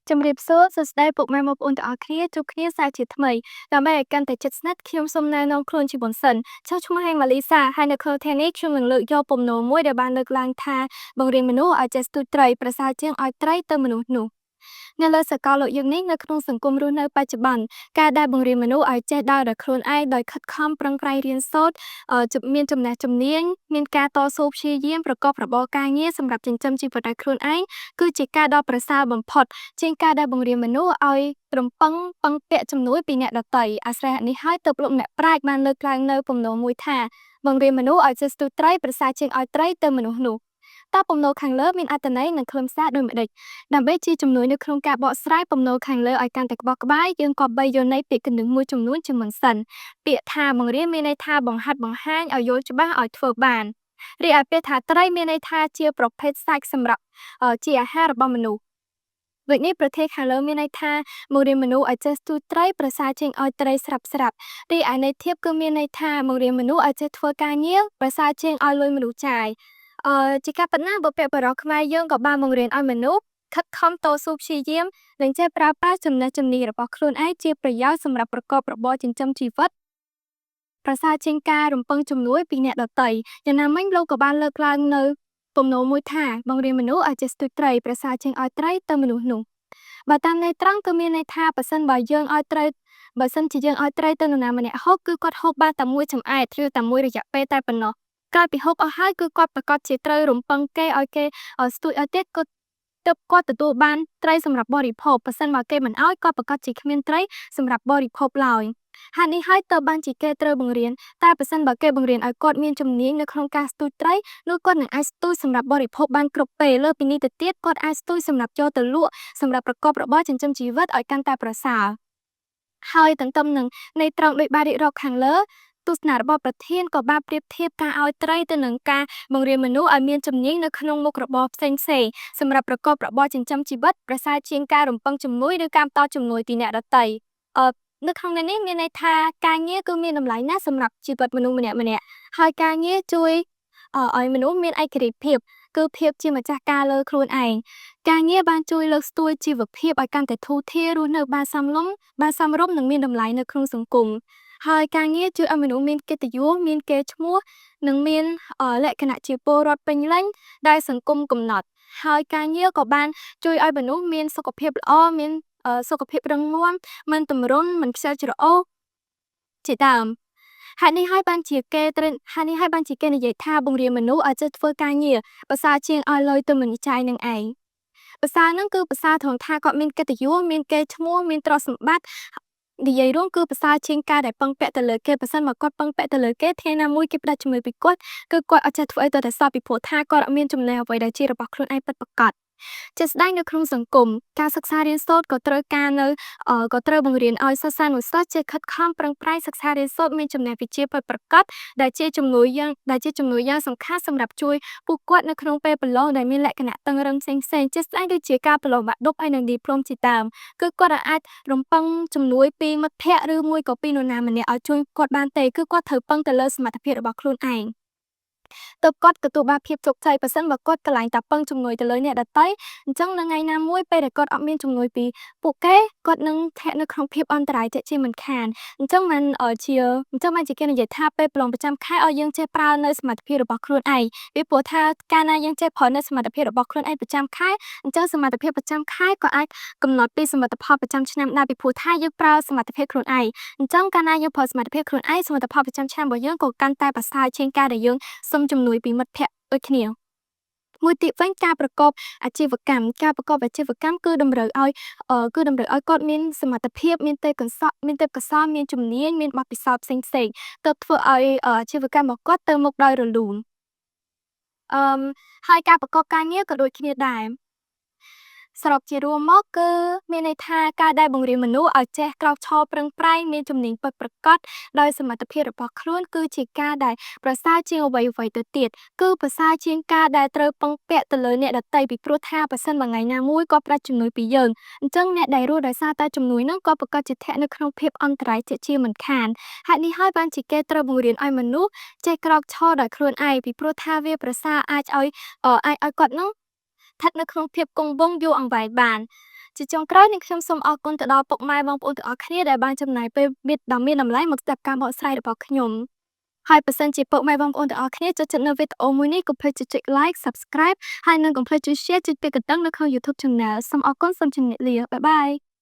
ជំរាបសួរសួស្តីពុកម៉ែបងប្អូនទាំងអស់គ្នាជួបគ្នាសាជាថ្មីដើម្បីឲ្យកាន់តែជិតស្និទ្ធខ្ញុំសូមណែនាំខ្លួនជាមុនសិនចុះឈ្មោះហេងម៉ាលីសាហើយនៅក្នុងថ្ងៃនេះខ្ញុំនឹងលើកយកពំនោមួយដែលបានលើកឡើងថាបង្រៀនមនុស្សឲ្យចេះស្ទូចត្រីប្រសើរជាងឲ្យត្រីទៅមនុស្សនោះនៅលើសកលលោកយើងនេះនៅក្នុងសង្គមរស់នៅបច្ចុប្បន្នការដែលបង្រៀនមនុស្សឲ្យចេះដើរដោយខ្លួនឯងដោយខិតខំប្រឹងប្រែងរៀនសូត្រមានចំណេះជំនាញមានការតស៊ូព្យាយាមប្រកបរបរការងារសម្រាប់ចិញ្ចឹមជីវិតដោយខ្លួនឯងគឺជាការដ៏ប្រសើរបំផុតជាងការដែលបង្រៀនមនុស្សឲ្យរំពឹងពឹងពាក់ជំនួយពីអ្នកដទៃអាស្រ័យហេតុនេះហើយទើបលោកអ្នកប្រាជ្ញបានលើកឡើងនៅពំនោមួយថាបង្រៀនមនុស្សឲ្យចេះស្ទូចត្រីប្រសើរជាងឲ្យត្រីទៅមនុស្សនោះតើពំនោខាងលើមានអត្ថន័យនិងខ្លឹមសារដូចម្តេចដើម្បីជាជំនួយនៅក្នុងការបកស្រាយពំនោខាងលើឲ្យកាន់តែក្បោះក្បាយយើងគប្បីយល់ន័យពាក្យគន្លឹះមួយចំនួនជាមុនសិនពាក្យថាបង្រៀនមានន័យថាបង្ហាត់បង្ហាញឲ្យយល់ច្បាស់ឲ្យធ្វើបានរីឯពាក្យថាត្រីមានន័យថាជាប្រភេទសាច់សម្រាប់ជាអាហាររបស់មនុស្សដូចនេះប្រធានខាងលើមានន័យថាបង្រៀនមនុស្សឲ្យចេះស្ទូចត្រីប្រសើរជាងឲ្យត្រីស្រាប់ស្រាប់រីឯន័យធៀបគឺមានន័យថាបង្រៀនមនុស្សឲ្យចេះធ្វើការងារប្រសើរជាងឲ្យលុយមនុស្សចាយអឺជាការពិតណាស់បុព្វបុរសខ្មែរយើងក៏បានបង្រៀនឲ្យមនុស្សខិតខំតស៊ូព្យាយាមនិងចេះប្រើប្រាស់ចំណេះជំនាញរបស់ខ្លួនឯងជាប្រយោជន៍សម្រាប់ប្រកបរបរចិញ្ចឹមជីវិតប្រសើរជាងការរំពឹងជំនួយពីអ្នកដទៃយ៉ាងណាមិញលោកក៏បានលើកឡើងនៅពំនោមួយថាបង្រៀនមនុស្សឲ្យចេះស្ទូចត្រីប្រសើរជាងឲ្យត្រីទៅមនុស្សនោះបើតាមន័យត្រង់គឺមានន័យថាបើសិនបើយើងឲ្យត្រីបើសិនជាយើងឲ្យត្រីទៅនរណាម្នាក់ហូបគឺគាត់ហូបបានតែមួយចម្អែតឬតែមួយរយៈពេលតែប៉ុណ្ណោះក្រោយពីហូបអស់ហើយគឺគាត់ប្រាកដជាត្រូវរំពឹងគេឲ្យគេស្ទូចឲ្យទៀតគាត់ទើបគាត់ទទួលបានត្រីសម្រាប់បរិភោគបើសិនបើគេមិនឲ្យគាត់ប្រាកដជាគ្មានត្រីសម្រាប់បរិភោគឡើយហេតុនេះហើយទើបបានជាគេត្រូវបង្រៀនតែបើសិនបើគេបង្រៀនឲ្យគាត់មានជំនាញនៅក្នុងការស្ទូចត្រីនោះគាត់នឹងអាចស្ទូចសម្រាប់បរិភោគបានគ្រប់ពេលលើសពីនេះទៅទៀតគាត់អាចស្ទូចសម្រាប់យកទៅលក់សម្រាប់ប្រកបរបរចិញ្ចឹមជីវិតឲ្យកាន់តែប្រសើរហើយទន្ទឹមនឹងន័យត្រង់ដូចបានរៀបរាប់ខាងលើទស្សនៈរបស់ប្រធានក៏បានប្រៀបធៀបការឲ្យត្រីទៅនឹងការបង្រៀនមនុស្សឲ្យមានជំនាញនៅក្នុងមុខរបរផ្សេងៗសម្រាប់ប្រកបរបរចិញ្ចឹមជីវិតប្រសើរជាងការរំពឹងជំនួយឬការផ្ដល់ជំនួយពីអ្នកដទៃអឺនៅក្នុងនេះមានន័យថាការងារគឺមានតម្លៃណាស់សម្រាប់ជីវិតមនុស្សម្នាក់ៗហើយការងារជួយឲ្យមនុស្សមានឯករាជ្យភាពគឺភាពជាម្ចាស់ការលើខ្លួនឯងការងារបានជួយលើកស្ទួយជីវភាពឲ្យកាន់តែធូរធាររស់នៅបានសមរម្យបានសមរម្យនិងមានតម្លៃនៅក្នុងសង្គមហើយការងារជួយឲ្យមនុស្សមានកិត្តិយសមានកេរ្តិ៍ឈ្មោះនិងមានលក្ខណៈជាពលរដ្ឋពេញលេញដែលសង្គមកំណត់ហើយការងារក៏បានជួយឲ្យមនុស្សមានសុខភាពល្អមានសុខភាពរឹងមាំមិនទម្រន់មិនខ្ជិលច្រអូសជាដើមហេតុនេះហើយបានជាគេត្រូវហេតុនេះហើយបានជាគេនិយាយថាបង្រៀនមនុស្សឲ្យចេះធ្វើការងារប្រសើរជាងឲ្យលុយទៅមនុស្សចាយនឹងឯងប្រសើរហ្នឹងគឺប្រសើរត្រង់ថាគាត់មានកិត្តិយសមានកេរ្តិ៍ឈ្មោះមានទ្រព្យសម្បត្តិនិយាយរួមគឺប្រសើរជាងការដែលពឹងពាក់ទៅលើគេប្រសិនបើគាត់ពឹងពាក់ទៅលើគេថ្ងៃណាមួយគេផ្ដាច់ជំនួយពីគាត់គឺគាត់អត់ចេះធ្វើអីទៅតែសោះពីព្រោះថាគាត់អត់មានចំណេះអ្វីដែលជារបស់ខ្លួនឯងពិតប្រាកដជាក់ស្ដែងនៅក្នុងសង្គមការសិក្សារៀនសូត្រក៏ត្រូវការនៅក៏ត្រូវបង្រៀនឲ្យសិស្សានុសិស្សចេះខិតខំប្រឹងប្រែងសិក្សារៀនសូត្រមានចំណេះវិជ្ជាពិតប្រាកដដែលជាជំនួយយ៉ាងសំខាន់សម្រាប់ជួយពួកគាត់នៅក្នុងពេលប្រឡងដែលមានលក្ខណៈតឹងរឹងផ្សេងៗជាក់ស្ដែងដូចជាការប្រឡងបាក់ឌុបហើយនិងឌីប្លូមជាដើមគឺគាត់អាចរំពឹងជំនួយពីមិត្តភ័ក្តិឬមួយក៏ពីនរណាម្នាក់ឲ្យជួយគាត់បានទេគឺគាត់ត្រូវពឹងទៅលើសមត្ថភាពរបស់ខ្លួនឯងទើបគាត់ទទួលបានភាពជោគជ័យបើសិនបើគាត់កន្លែងតែពឹងជំនួយទៅលើអ្នកដទៃអញ្ចឹងនៅថ្ងៃណាមួយពេលដែលគាត់អត់មានជំនួយពីពួកគេគាត់នឹងធ្លាក់នៅក្នុងភាពអន្តរាយជាក់ជាមិនខានអញ្ចឹងបានជាគេនិយាយថាពេលប្រឡងប្រចាំខែឲ្យយើងចេះប្រើនៅសមត្ថភាពរបស់ខ្លួនឯងពីព្រោះថាកាលណាយើងចេះប្រើនៅសមត្ថភាពរបស់ខ្លួនឯងប្រចាំខែអញ្ចឹងសមត្ថភាពប្រចាំខែក៏អាចកំណត់ពីសមិទ្ធផលប្រចាំឆ្នាំដែរពីព្រោះថាយើងប្រើសមត្ថភាពខ្លួនឯងអញ្ចឹងកាលណាយើងប្រើសមត្ថភាពខ្លួនឯងសមិទ្ធផលប្រចាំឆ្នាំរបស់យើងក៏កាន់តែប្រសើរជាងការដែលយើងសុំជំនួយពីមិត្តភ័ក្តិដូចគ្នាមួយទៀតវិញការប្រកបអាជីវកម្មការប្រកបអាជីវកម្មគឺតម្រូវឲ្យគាត់មានសមត្ថភាពមានទេពកោសល្យមានទេពកោសល្យមានជំនាញមានបទពិសោធន៍ផ្សេងៗទើបធ្វើឲ្យអាជីវកម្មរបស់គាត់ទៅមុខដោយរលូនអឺហើយការប្រកបការងារក៏ដូចគ្នាដែរសរុបជារួមមកគឺមានន័យថាការដែលបង្រៀនមនុស្សឲ្យចេះក្រោកឈរប្រឹងប្រែងមានជំនាញពិតប្រាកដដោយសមត្ថភាពរបស់ខ្លួនគឺជាការដែលប្រសើរជាងអ្វីៗទៅទៀតគឺប្រសើរជាងការដែលត្រូវពឹងពាក់ទៅលើអ្នកដទៃពីព្រោះថាប្រសិនបើថ្ងៃណាមួយគាត់ផ្ដាច់ជំនួយពីយើងអញ្ចឹងអ្នកដែលរស់ដោយសារតែជំនួយហ្នឹងក៏ប្រាកដជាធ្លាក់នៅក្នុងភាពអន្តរាយជាជាមិនខានហេតុនេះហើយបានជាគេត្រូវបង្រៀនឲ្យមនុស្សចេះក្រោកឈរដោយខ្លួនឯងពីព្រោះថាវាប្រសើរអាចឲ្យអាចឲ្យគាត់ហ្នឹងស្ថិតនៅក្នុងភាពគង់វង្សយូរអង្វែងបាន។ ជាចុងក្រោយនាងខ្ញុំសូមអរគុណទៅដល់ពុកម៉ែបងប្អូនទាំងអស់គ្នាដែលបានចំណាយពេលវេលាដ៏មានតម្លៃមកស្ដាប់ការបកស្រាយរបស់ខ្ញុំហើយបើសិនជាពុកម៉ែបងប្អូនទាំងអស់គ្នាចូលចិត្តនៅវីដេអូមួយនេះកុំភ្លេចចុច like, subscribe ហើយនិងកុំភ្លេចជួយ share ចុចពាក្យកណ្ដឹងនៅក្នុង YouTube Channel សូមអរគុណសូមជម្រាបលាbye bye.